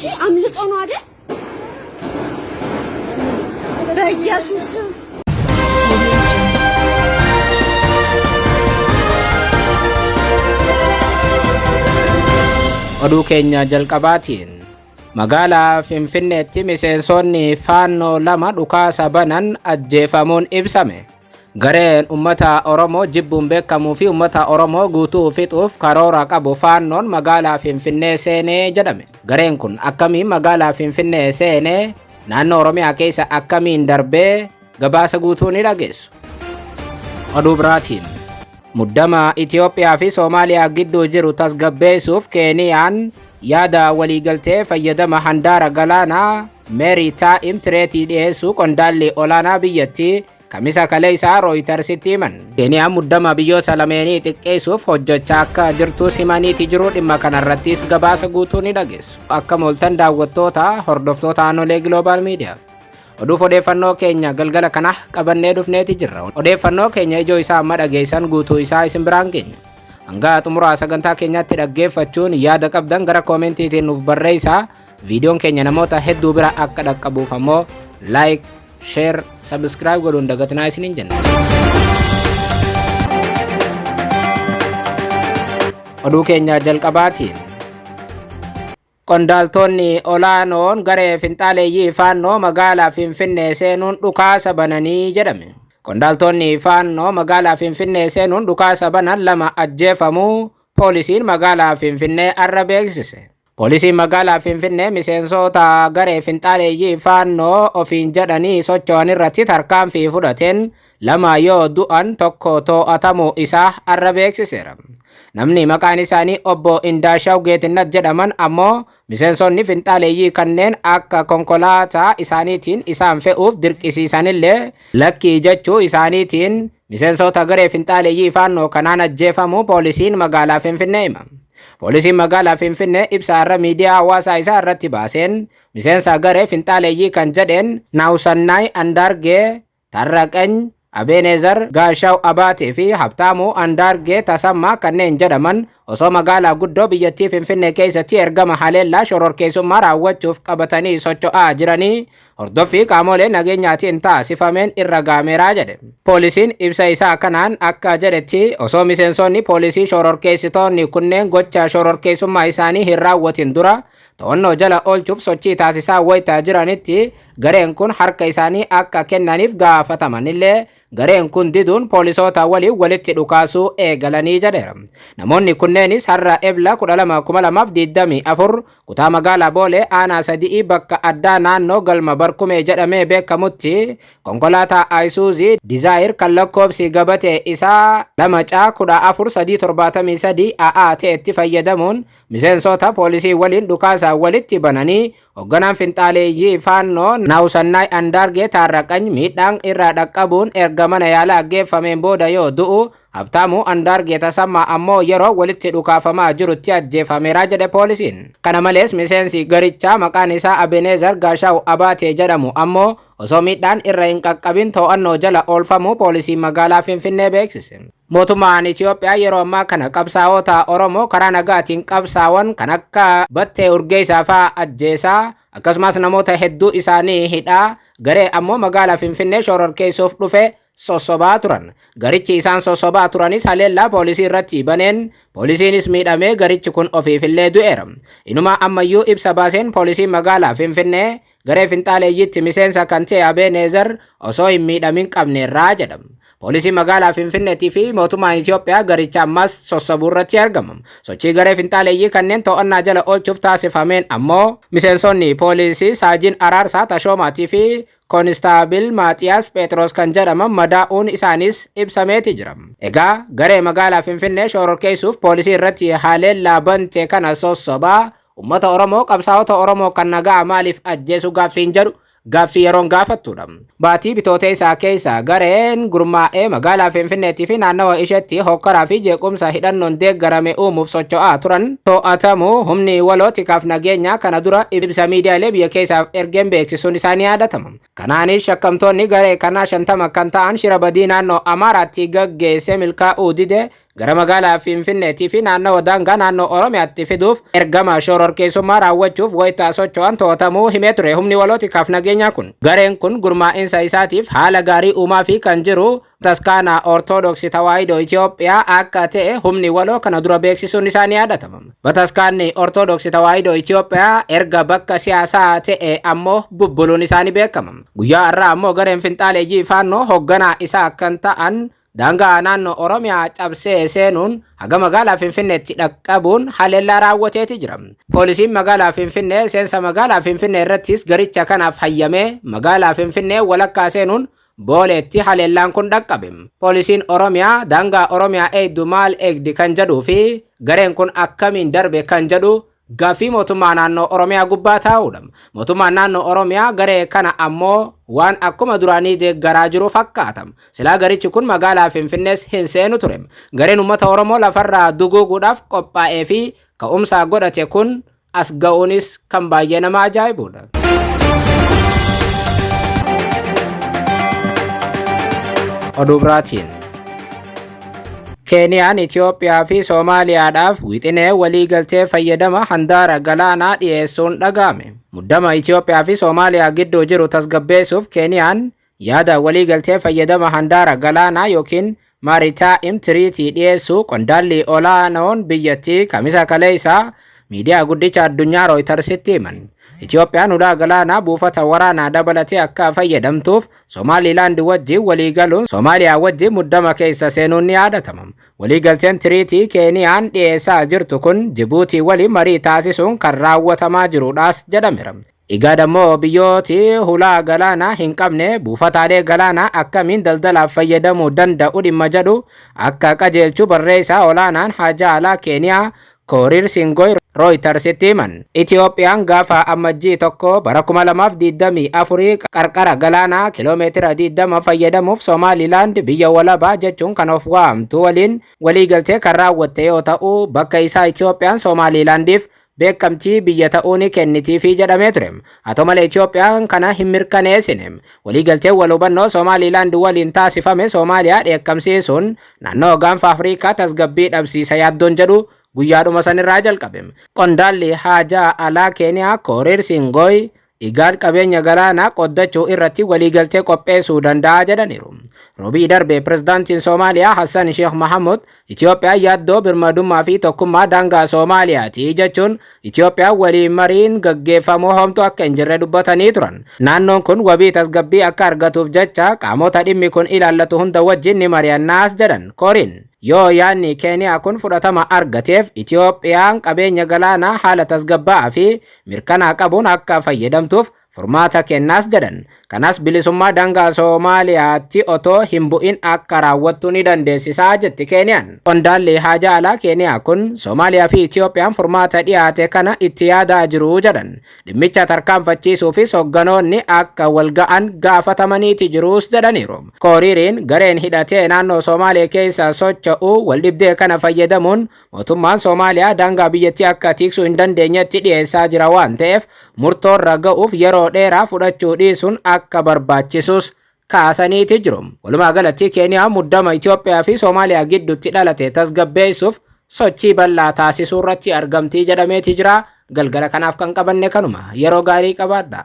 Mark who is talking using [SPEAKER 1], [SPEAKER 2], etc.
[SPEAKER 1] እንጂ አምልጦ ነው አይደል? በኢየሱስ።
[SPEAKER 2] Oduu keenya jalqabaatiin magaalaa Finfinneetti miseensonni Faannoo lama dhukaasa banan ajjeefamuun ibsame. Gareen uummata Oromoo jibbuun beekamuu fi uummata Oromoo guutuu fixuuf karoora qabu Faannoon magaalaa Finfinnee seenee jedhame. Gareen kun akkamiin magaalaa Finfinnee seenee, naannoo Oromiyaa keessa akkamiin darbee, gabaasa guutuu ni dhageessu. Oduu biraatiin muddama Itoophiyaa fi Soomaaliyaa gidduu jiru tasgabbeessuuf Keeniyaan yaada waliigaltee fayyadama handaara galaanaa Maritime Treaty dhiyeessuu qondaalli olaanaa biyyattii Kamisa kaleessaa Rooyitersitti himan. Keeniyaan muddama biyyoota lameenii xiqqeessuuf hojjechaa akka jirtus himaniiti jiru. Dhimma kanarrattis gabaasa guutuu ni dhageessu. Akkam ooltan, daawwattoota hordoftoota Aanolee Global Media. Oduuf odeeffannoo keenya galgala kana qabannee dhufneeti jirra. Odeeffannoo keenya ijoo isaa amma dhageessan guutuu isaa isin biraan keenya. Hanga xumuraa sagantaa keenyaatti dhaggeeffachuun yaada qabdan gara koomentiitiin nuuf barreessaa. Viidiyoon keenya namoota hedduu bira akka dhaqqabuuf ammoo like, share, subscribe godhuun dagatinaa isiniin jenna. Oduu keenya jalqabaatiin qondaaltonni olaanoon garee finxaaleeyyii Faannoo magaalaa Finfinnee seenuun dhukaasa bananii jedhame. Qondaaltonni Faannoo magaalaa Finfinnee seenuun dhukaasa banan lama ajjeefamuu poolisiin magaalaa Finfinnee arra beeksise. Poolisiin magaalaa Finfinnee miseensota garee finxaaleeyyii Faannoo ofiin jedhanii socho'an irratti tarkaanfii fudhateen lama yoo du'an tokko to'atamuu isaa arra beeksiseera. Namni maqaan isaanii obbo Indaashaw Geetinnat jedhaman ammoo miseensonni finxaaleeyyii kanneen akka konkolaataa isaaniitiin isaan fe'uuf dirqisiisanillee lakkii jechuu isaaniitiin miseensota garee finxaaleeyyii Faannoo kanaan ajjeefamuu poolisiin magaalaa Finfinnee hima. Poolisiin magaalaa Finfinnee ibsa irra miidiyaa hawaasaa isaa irratti baaseen miseensa garee finxaaleeyyii kan jedheen Naawusannaay Andaargee Tarraqany, Abeenezer Gaashaw Abaatee fi Habtaamuu Andaargee Tasammaa kanneen jedhaman osoo magaalaa guddoo biyyattii Finfinnee keessatti ergama haleellaa shororkeessummaa raawwachuuf qabatanii socho'aa jiranii hordoffii qaamolee nageenyaatiin taasifameen irra gaameeraa jedhe. Poolisiin ibsa isaa kanaan akka jedhetti, osoo miseensonni poolisii shororkeessitoonni kunneen gocha shororkeessummaa isaanii hin raawwatin dura to'annoo jala oolchuuf sochii taasisaa wayitaa jiranitti gareen kun harka isaanii akka kennaniif gaafatamanillee gareen kun diduun poolisoota waliin walitti dhukaasuu eegalanii jedheera. Namoonni kunneenis har'a Ebla 12,2024 kutaa magaalaa Boolee aanaa 3 bakka addaa naannoo galma Barkumee jedhamee beekamutti konkolaataa Ayisuuzii Dizaayir kan lakkoofsi gabatee isaa 2 C 14 373 AA ta'etti fayyadamuun miseensota poolisii waliin dhukaasaa walitti bananii hoogganaan finxaaleeyyii Faannoo Naawusannaay Andaargee Taarraqany miidhaan irraa dhaqqabuun erga mana yaalaa geeffameen booda yoo du'u, Habtaamuu Andaargee Tasammaa ammoo yeroo walitti dhukaafamaa jirutti ajjeefameera jedhe poolisiin. Kana malees miseensi garichaa maqaan isaa Abenezer Gaashaw Abaatee jedhamu ammoo osoo miidhaan irra hin qaqqabin to'annoo jala oolfamuu poolisiin magaalaa Finfinnee beeksise. Mootummaan Itoophiyaa yeroo ammaa kana qabsaa'ota Oromoo karaa nagaatiin qabsaa'an kan akka Battee Urgeessaa fa'aa ajjeesaa, akkasumas namoota hedduu isaanii hidhaa, garee ammoo magaalaa Finfinnee shororkeessuuf dhufe sossobaa turan. Garichi isaan sossobaa turanis haleellaa poolisii irratti baneen poolisiinis miidhamee garichi kun ofiifillee du'eera. Inuma ammayyuu ibsa baaseen poolisiin magaalaa Finfinnee garee finxaaleeyyitti miseensa kan ta'e Abeenezer osoo hin miidhamin qabneerraa jedhama. Poolisiin magaalaa Finfinneetii fi mootummaan Itoophiyaa garicha ammas sossobuu irratti argama. Sochii garee finxaaleeyyii kanneen to'annaa jala oolchuuf taasifameen ammoo miseensonni poolisii Saajin Araarsaa Tashoomaatii fi Koonistaabil Maatiyaas Phexros kan jedhaman madaa'uun isaanis ibsameeti jira. Egaa garee magaalaa Finfinnee shororkeessuuf poolisii irratti haleellaa bante kana sossobaa uummata Oromoo, qabsaa'ota Oromoo kan nagaa maaliif ajjeesu gaaffiin jedhu gaaffii yeroon gaafattudha. Baatii bitootee isaa keessa gareen gurmaa'ee magaalaa Finfinneetii fi naannawa isheetti hokkaraa fi jeequmsa hidhannoon deeggarame uumuuf socho'aa turan to'atamuu humni waloo tikaaf nageenyaa kana dura ibsa miidiyaalee biyya keessaaf ergeen beeksisuun isaanii yaadatama. Kanaanis shakkamtoonni garee kanaa 50 kan ta'an shira badii naannoo Amaaraatti gaggeesse milkaa'uu dide. gara magaalaa Finfinneetii fi naannoo daangaa naannoo Oromiyaatti fiduuf ergama shororkeessummaa raawwachuuf wayitaa socho'an to'atamuu himee ture humni waloo tikaaf nageenyaa kun. Gareen kun gurmaa'insa isaatiif haala gaarii uumaa fi kan jiru Bataskaana Ortodoksii Tawaahidoo Itoophiyaa akka ta'e humni waloo kana dura beeksisuun isaa ni yaadatama. Bataskaanni Ortodoksii Tawaahidoo Itoophiyaa erga bakka siyaasaa ta'e ammoo bubbuluun isaa ni beekama. Guyyaa har'aa ammoo gareen finxaaleeyyii Faannoo hoogganaa isaa kan ta'an daangaa naannoo Oromiyaa cabsee seenuun haga magaalaa Finfinneetti dhaqqabuun haleellaa raawwateeti jira. Poolisiin magaalaa Finfinnee seensa magaalaa Finfinnee irrattis garicha kanaaf hayyamee magaalaa Finfinnee walakkaa seenuun Booleetti haleellaan kun dhaqqabe. Poolisiin Oromiyaa daangaa Oromiyaa eegdu maal eegdi kan jedhuu fi gareen kun akkamiin darbe kan jedhu gaaffii mootummaa naannoo Oromiyaa gubbaa taa'uudha. Mootummaan naannoo Oromiyaa garee kana ammoo waan akkuma duraanii deeggaraa jiru fakkaata. Silaa garichi kun magaalaa Finfinnees hin seenu ture. Gareen uummata Oromoo lafarraa duguuguudhaaf qophaa'ee fi ka'umsa godhate kun as ga'uunis kan baay'ee nama ajaa'ibudha. Oduu biraatiin. Keeniyaan Itoophiyaa fi Soomaaliyaadhaaf wixinee waliigaltee fayyadama handaara galaanaa dhiyeessuun dhaga'ame. Muddama Itoophiyaa fi Soomaaliyaa gidduu jiru tasgabbeessuuf Keeniyaan yaada waliigaltee fayyadama handaara galaanaa yookiin Maritime Treaty dhiyeessuu qondaalli olaanoon biyyattii Kamisa kaleessaa miidiyaa guddicha addunyaa Rooytarsitti himan. Itoophiyaan ulaa galaanaa buufata waraanaa dabalatee akka fayyadamtuuf Somaalilaand wajjin waliigaluun Soomaaliyaa wajjin muddama keessa seenuun ni yaadatama. Waliigalteen treaty Keeniyaan dhiyeessaa jirtu kun Jibuutii waliin marii taasisuun kan raawwatamaa jirudhaas jedhameera. Igaad ammoo biyyooti hulaa galaanaa hin qabne buufataalee galaanaa akkamiin daldalaaf fayyadamuu danda'u dhimma jedhu akka qajeelchu barreessaa olaanaan haajaa alaa Keeniyaa Kooriir Singoy Rooytarsitti himan. Itoophiyaan gaafa Ammajjii 1 bara 2024 qarqara galaanaa kiloomeetira 20 fayyadamuuf Somaalilaand biyya walabaa jechuun kan of waamtu waliin waliigaltee kan raawwatte yoo ta'u, bakka isaa Itoophiyaan Somaalilaandiif beekamtii biyya ta'uu ni kennitiifii jedhamee ture. Haa ta'u malee Itoophiyaan kana hin mirkaneessine. Waliigalteen wal hubannoo Somaalilaand waliin taasifame Soomaaliyaa dheekkamsiisuun naannoo gaanfa Afrikaa tasgabbii dhabsiisa yaaddoon jedhu guyyaadhuma sanirraa jalqabe. Qondaalli haajaa alaa Keeniyaa Kooriir Singooy Igaad qabeenya galaanaa qoddachuu irratti waliigaltee qopheessuu danda'a jedhaniiru. Roobii darbe pirezidaantiin Soomaaliyaa Hassan Sheekh Mahamud Itoophiyaan yaaddoo birmadummaa fi tokkummaa daangaa Soomaaliyaati jechuun Itoophiyaan waliin mariin gaggeeffamuu homtuu akka hin jirre dubbatanii turan. Naannoon kun wabii tasgabbii akka argatuuf jecha qaamota dhimmi kun ilaallatu hunda wajjin ni mari'annaas jedhan Kooriin. Yoo yaadni Keeniyaa kun fudhatama argateef Itoophiyaan qabeenya galaanaa haala tasgabbaa'aa fi mirkanaa qabuun akka fayyadamtuuf furmaata kennaas jedhan. Kanas bilisummaa daangaa Soomaaliyaatti otoo hin bu'in akka raawwattu ni dandeessisaa jetti Keeniyaan. Qondaalli haajaa alaa Keeniyaa kun Soomaaliyaa fi Itoophiyaan furmaata dhiyaate kana itti yaadaa jiru jedhan. Dhimmicha tarkaanfachiisuufis hogganoonni akka wal ga'an gaafatamaniiti jiruus jedhaniiru. Kooriiriin gareen hidhatee naannoo Soomaaliyaa keessa socho'u waldhibdee kana fayyadamuun mootummaan Soomaaliyaa daangaa biyyattii akka tiksuu hin dandeenyetti dhiyeessaa jira waan ta'eef murtoorra ga'uuf yeroo dheeraa fudhachuu dhiisuun akka barbaachisus kaasaniiti jiru. Walumaa galatti Keeniyaan muddama Itoophiyaa fi Soomaaliyaa gidduutti dhalate tasgabbeessuuf sochii bal'aa taasisuu irratti argamtii jedhameeti jira. Galgala kanaaf kan qabanne kanuma, yeroo gaarii qabaadha.